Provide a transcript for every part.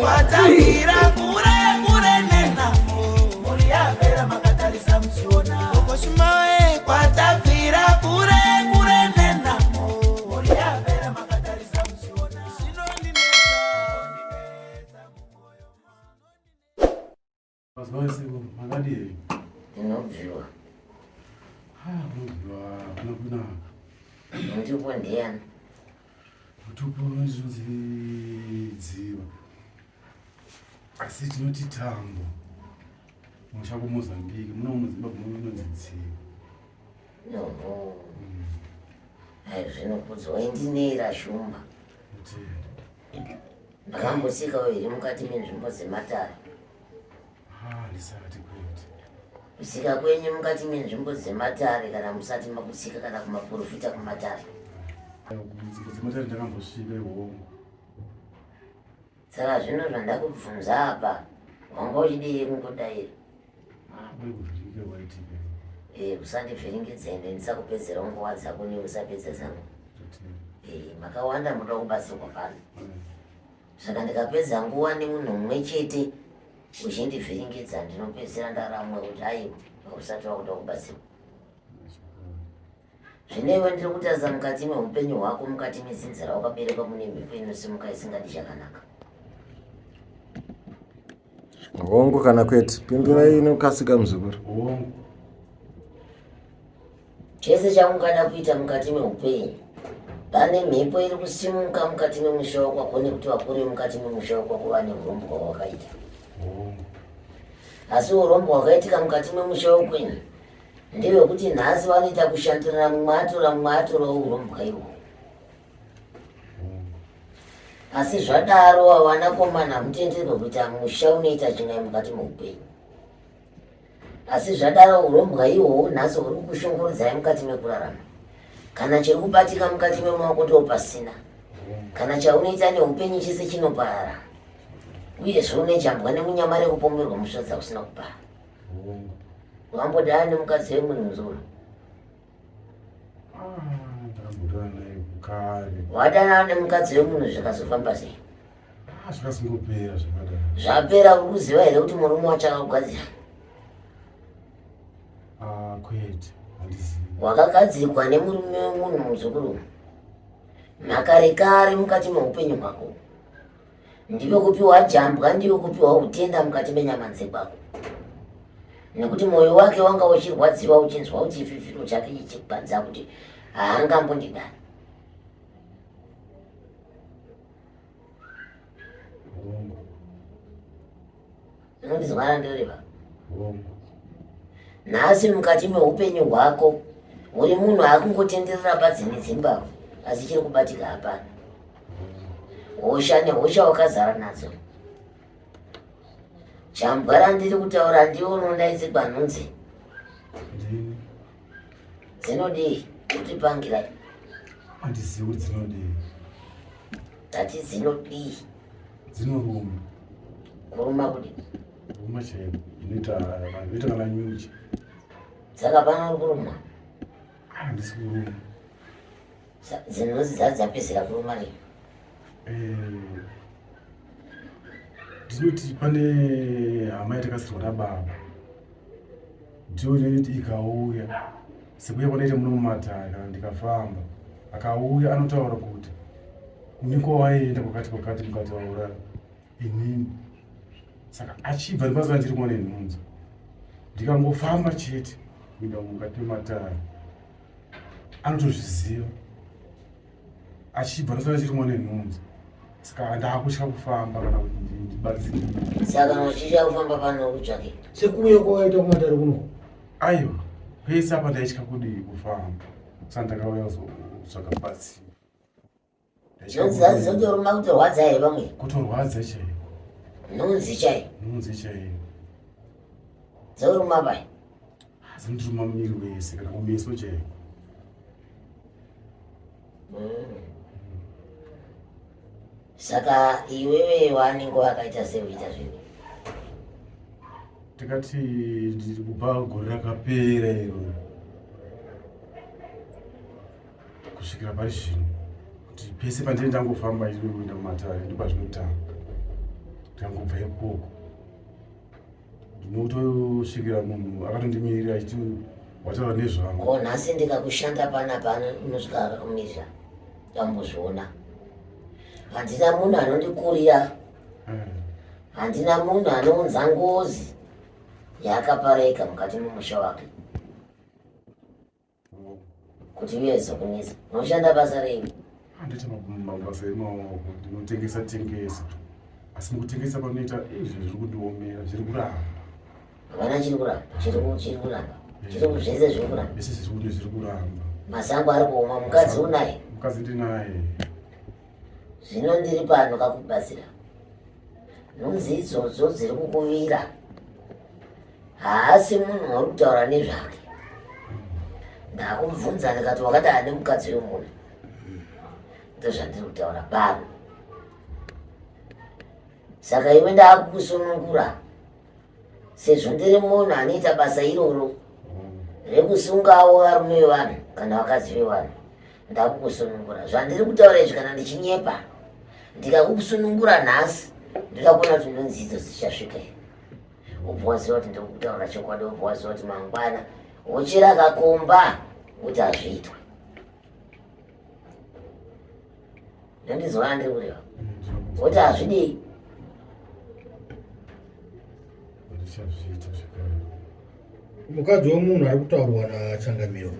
Kwatangira kure kure nenhamo mhuri yapera makatarisa muchiona Kokoshumawe kwatabvira kure kure nenhamo mhuri yapera makatarisa muchiona zvinondinetsa mumoyo. Mazuva ese makadii? Ndinobviwa. Ah, unobviwa kuna kunaka. Mutupo ndiyani? Mutupo ndinonzi Dziva. Asi tinoti Tambo. Musha kuMozambique, muno muZimbabwe munonzi Dziva. Oho. Hai zvinokudzwa indinera shumba. Ndakambotsikawo here mukati menzvimbo dzematare? Handisati kwete. Kutsika kwenyu mukati menzvimbo dzematare kana musati makutsika kana kumaporofita kumatare? Kunzvimbo dzematare ndakambosvika ihongo. Saka zvino zvandakubvunza apa wanga uchidii kungodaira? Eh, usandivhiringidza ende ndisakupedzera nguva dzako newe usapedza dzangu. Eh, makawanda munoda kubatsirwa pano. Saka ndikapedza nguva nemunhu mumwe chete uchindivhiringidza ndinopedzisira ndaramwa kuti aiwa usati wakuda kubatsirwa. Zvino iwe ndiri kutarisa mukati meupenyu hwako mukati medzinza rawakaberekwa mune mhepo inosimuka isingadi chakanaka. Hongu kana kwete, pindurai inokasika muzukuru. Hongu. Chese chaungada kuita mukati meupenyu pane mhepo iri kusimuka mukati memusha wakwako nekuti vakuru vemukati memusha wakwako vane urombwa hwakaita. Asi urombwa hwakaitika mukati memusha wekwenyu ndewekuti nhasi vanoita kushandurana mumwe atora mumwe atorawo urombwa ihwohwo. Asi zvadaro vanakomana hamutenderwe kuita musha unoita chin'ai mukati meupenyu. Asi zvadaro urombwa ihwohwo nhasi huri kukushungurudzai mukati mekurarama. Kana chiri kubatika mukati memaoko ndo pasina. Kana chaunoita neupenyu chese chinoparara. Uyezve une jambwa nemunyama rekupomerwa mhosva dzausina kupara. Wambodana nemukadzi wemunhu muzukuru? Wadanana nemukadzi wemunhu zvikazofamba sei? Ah, zvakazongopera zvakadaro. Zvapera uri kuziva here kuti murume wacho akakugadzira? Ah, kwete, handizivi. Wakagadzirwa nemurume wemunhu muzukuru. Makare kare mukati meupenyu hwako. Ndiwe kupiwa jambwa, ndiwe kupiwa utenda mukati menyama dzekwako. Nekuti mwoyo wake wanga uchirwadziwa uchinzwa kuti chififiro chake chichikwadza kuti haangambondidani. Unondizwara ndoreva? Nhasi mukati meupenyu hwako uri munhu akungotenderera badzi nedzimbabwe asi chiri kubatika hapana. Hosha nehosha wakazara nadzo. Jambwa randiri kutaura ndiwo unondaidzigwa nhunzi. Dzinodii? Kutipangira. Handizivi kuti dzinodii. Tati dzinodii? Dzinoruma. Kuruma kudii? Kuruma chaiko. Inoita inoita kana nyuchi. Saka pano uri kuruma? Handisi kuruma. Dzinonzi dzati dzapedzera kuruma rii? Eh, ndinoti pane hama yatakasirwa nababa ndiyo inoti ikauya sekuya kwanoita muno mumatare kana ndikafamba akauya anotaura kuti uniko waienda kwakati kwakati mukataura inini saka achibva ndipasana ndiri kuona nhunzi ndikangofamba chete kuenda mukati mematare anotozviziva achibva ndosara chiri mwana nenhunzi saka ndakutya kufamba kana kuti ndibatsirike saka kana uchitya kufamba pano kutsvake sekuuya kwawaita kumatare kuno aiwa pese apa ndaitya kudii kufamba saka ndakauya kuzotsvaga rubatsiro Nhunzi dzacho dzotoruma kutorwadza here vamwe? Kutorwadza chaiyo. Nhunzi chaiyo. Nhunzi chaiyo. Dzoruma pai? Dzinotoruma muviri wese kana kumeso chaiyo. Saka iwewe wanenge wakaita sei uchiita zvinhu? Tikati ndiri kubva gore rakapera iro kusvikira pari zvino kuti pese pandine ndangofamba kuenda mumatare ndopazvinotanga. Ndikangobva ikoko ndinotosvikira munhu akatondimirira achiti wataura nezvangu. Ko nhasi ndikakushanda panapa unosvika akakumirira ndambozviona. Handina munhu anondikurira. Handina munhu anounza ngozi yaakapareka mukati memusha wake. Kuti uye zokunetsa. Unoshanda basa rei? Handiti mabasa emaoko ndinotengesa tengesa. Asi mukutengesa panoita izvi zviri kundiomera zviri kuramba. Havana chiri kuramba, chiri kuramba. Chiri zvese zviri kuramba. Zvese zviri kuramba. Masango ari kuoma, mukadzi unaye. Mukadzi ndinaye. Zvino ndiri pano kakubatsira. Nhunzi idzodzo dziri kukuvira. Haasi munhu wauri kutaura nezvake. Ndakumubvunza ndikati wakadana nemukadzi wemunhu. Ndozvandiri kutaura pano. Saka iwe ndakukusunungura sezvo ndiri munhu anoita basa iroro rekusungawo varume vevanhu kana vakadzi vevanhu. Ndakukusunungura. Zvandiri kutaura izvi kana ndichinyepa ndikakusunungura nhasi ndoda kuona kuti ndonzi idzo dzichasvika here. Wobva waziva kuti ndiri kutaura chokwadi, wobva waziva kuti mangwana wochera kakomba kuti hazviitwe. Ndandizwa ndiri kureva kuti hazvidii. Mukadzi wemunhu ari kutaurwa naChangamiro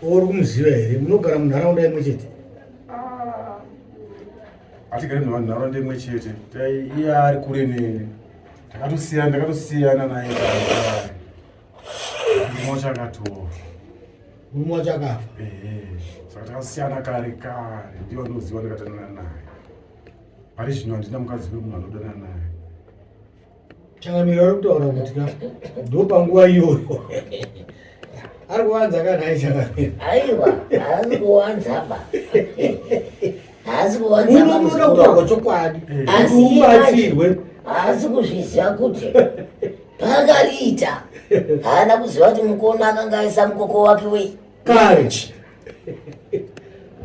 uri kumuziva here? Munogara munharaunda imwe chete? Hatigari munharaunda imwe chete, iye ari kure neni. Takatosiyana, ndakatosiyana naye kare kare. Murume wacho akatofa. Murume wacho akafa? Ehe, saka takasiyana kare kare, ndiye wandinoziva ndakadanana naye. Pari zvino handina mukadzi wemunhu anodanana naye. Changamire ari kutaura kuti ka ndopanguva iyoyo ari kuwanza ka nhai Changamire? Aiwa, haasi kuwanza ba. Haasi kuwanza ba. Munoda kutaurwa chokwadi. Asi ubatsirwe. Haasi kuzviziva kuti paakariita haana kuziva kuti mukono akanga aisa mukoko wake wei kare.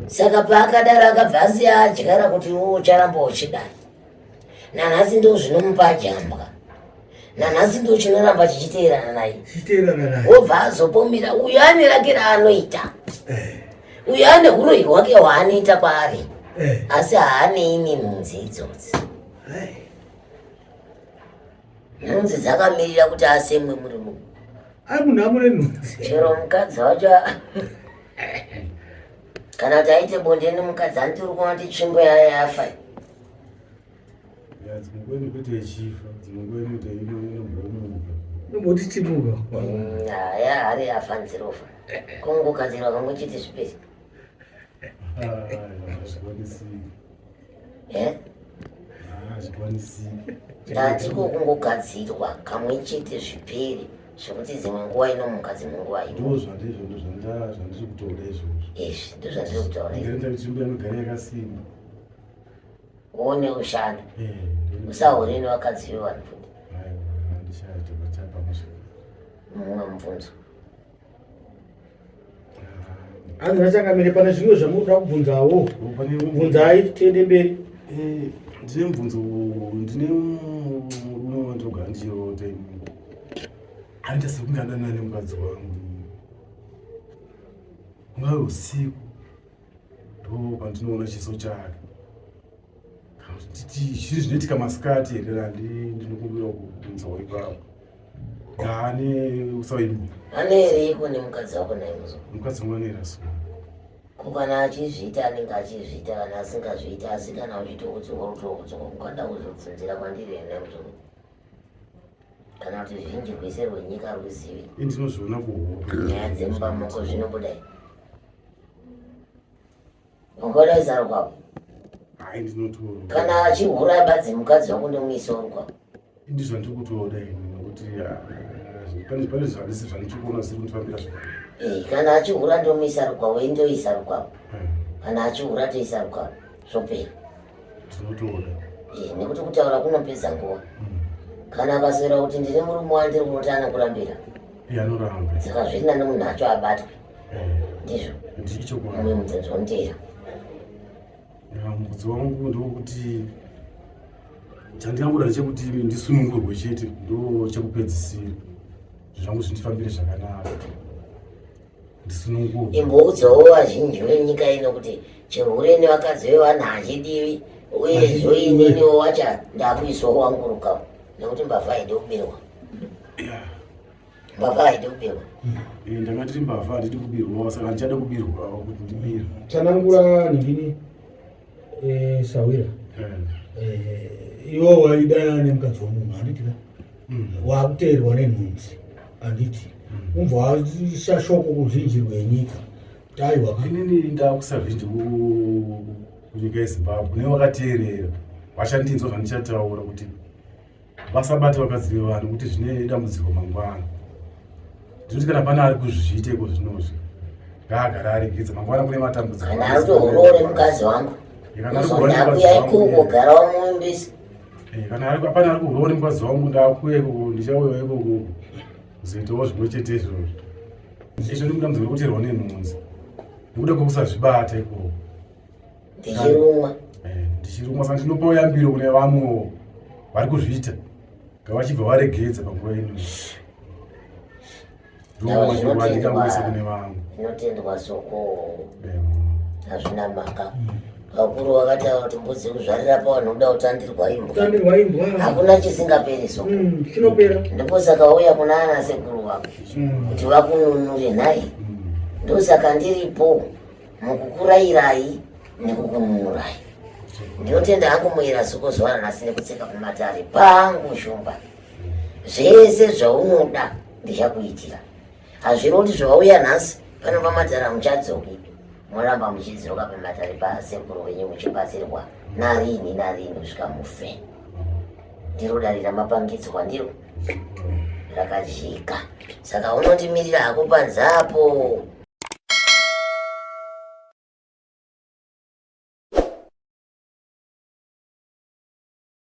Saka paakadaro akabva asiya adyara kuti iwe ucharamba uchidai. Nanhasi ndo zvinomupa jambwa. Nanhasi ndo chinoramba chichiteerana naye. Chichiteerana naye. Wobva azopomera uyo ane rake raanoita. Uyo ane huroyi hwake hwaanoita kwaari. Asi haanei nenhunzi idzodzi. Nhunzi dzakamirira kuti asemwe muri munhu. Ai munhu amune nhunzi. Chero mukadzi wacho kana kuti aite bonde nemukadzi anti uri kuona kuti tsvimbo yayo yafa. Ya, dzimwe nguva inokuita ichifa, dzimwe nguva inoita inombomuka. Inomboti chimuka. Haya hari yafa nzirofa. Kungogadzirwa kamwe chete zviperi. Hazvikwanisiki. Eh? Hazvikwanisiki. Ndati kungogadzirwa kamwe chete zviperi zvekuti dzimwe nguva inomuka dzimwe nguva ino. Ndozvandizvo ndozvandiri kutaura izvozvo. Izvi ndozvandiri kutaura. Igare ndati tsvimbo yanogara yakasimba. Uone ushanda. Usahure nevakadzi vevanhu futi. Aiwa, handichaita bachapa musha. Mumwe mubvunzo. Hanzi naChangamire pane zvimwe zvamunoda kubvunzawo. Bvunzai tiende mberi. Ndine mubvunzo, ndine murume wandinogara ndichirota ini. Anoita sekunge adanana nemukadzi wangu. Ungave usiku ndo pandinoona chiso chake. Zviri zvinoitika masikati here ndinokumbira kubvunzawo ipapo. Ane usaimbo. Ane here iko nemukadzi wako naye muzo? Mukadzi wangu ane rasu. Ko kana achizviita anenge achizviita kana asingazviita asi kana uchitoudzwa urutoudzwa ukada kuzobvunzira kwandiri here muzo? Kana kuti zhinji rwese rwenyika rwuzivi. Ini ndinozviona kuhope. Nyaya dzemumba mako zvinobuda here? Ungoda izaro kwako. Hai ndinotora. Kana achihura badzi mukadzi wako ndomuisa uri kwako. Ndizvo ndiri kutoda ini nekuti pane pane zvandisi zvandiri kuona zvisiri kundifambira zvakanaka. Kana achihura ndomuisa rukwavo, ini ndoisa rukwavo. Kana achihura toisa rukwavo, zvopera. Tinotoda. Nekuti kutaura kunopedza nguva. Kana akaswera kuti ndine murume wandiri kurota anokurambira. Iye anoramba. Saka zviri nani munhu acho abatwe. Ndizvo. Ndicho kwa. Mumwe mubvunzo wanoteera. Mubvunzo wangu ndokuti Chandingangoda ndechekuti ndisunungurwe chete, ndo chekupedzisira, zvangu zvindifambire zvakanaka, ndisunungurwe. Imboudzawo vazhinji venyika ino kuti chihure nevakadzi vevanhu hachidiwi, uye zvoininiwo wacha ndakuiswawo wangu rukawo nekuti mbavha haidi kubirwa. Mbavha haidi kubirwa. Ndanga ndiri mbavha, handidi kubirwawo, saka handichada kubirwawo kuti ndibirwe. Tsanangura ningini, sawira. Iwo waidanana nemukadzi wemunhu, handiti ka? Wakuteerwa nenhunzi, handiti? Umbva waisa shoko kuzhinji rwenyika kuti aiwa ka. Inini ndakusa zhinji kunyika yeZimbabwe nevakateerera vachandinzwa zvandichataura kuti vasabate vakadzi vevanhu, kuti zvine dambudziko mangwana. Ndinoti kana pane ari kuzviita iko zvinozvi, ngaagare aregedza, mangwana kune matambudziko. Kana ari kutohurore mukadzi wangu, Kana ari kuhura nemukadzi ndakuya wangu, ikoko, gara wamuimbisa. Kana pane ari kuhurawo nemukadzi wangu, ndakuya ikoko, ndichauyawo ikoko kuzoitawo zvimwe chete izvozvo. Izvo ndikudambudziko rekuteerwa nenhunzi nekuda kwekusazvibata ikoko. Ndichirumwa. Ndichirumwa, saka ndinopawo yambiro kune vamwewo vari kuzviita, ngavachibva varegedza panguva ino. Ndoandingangoisa kune vamwe. Zvinotendwa soko. Hazvina mhaka. Vakuru vakataura kuti mbudzi kuzvarira pavanhu kuda kutandirwa imbwa. Kutandirwa imbwa. Hakuna chisingaperi soko. Chinopera. Ndipo uya kuna ana sekuru vako kuti vakununure nhai. Ndosaka ndiripo mukukurayirai nekukununurai. Ndinotenda hangu muyera soko zuva ranhasi nekutseka pamatare pangu. Shumba, zvese zvaunoda ndichakuitira. Hazviro kuti zvauya nhasi pano pamatare hamuchadzoki, moramba muchidzoka pamatare pasekuru wenyu muchibatsirwa narini narini kusvika mufe. Ndiro dare ramapangidzwa, ndiro rakajika, saka unondimirira hako panze apo.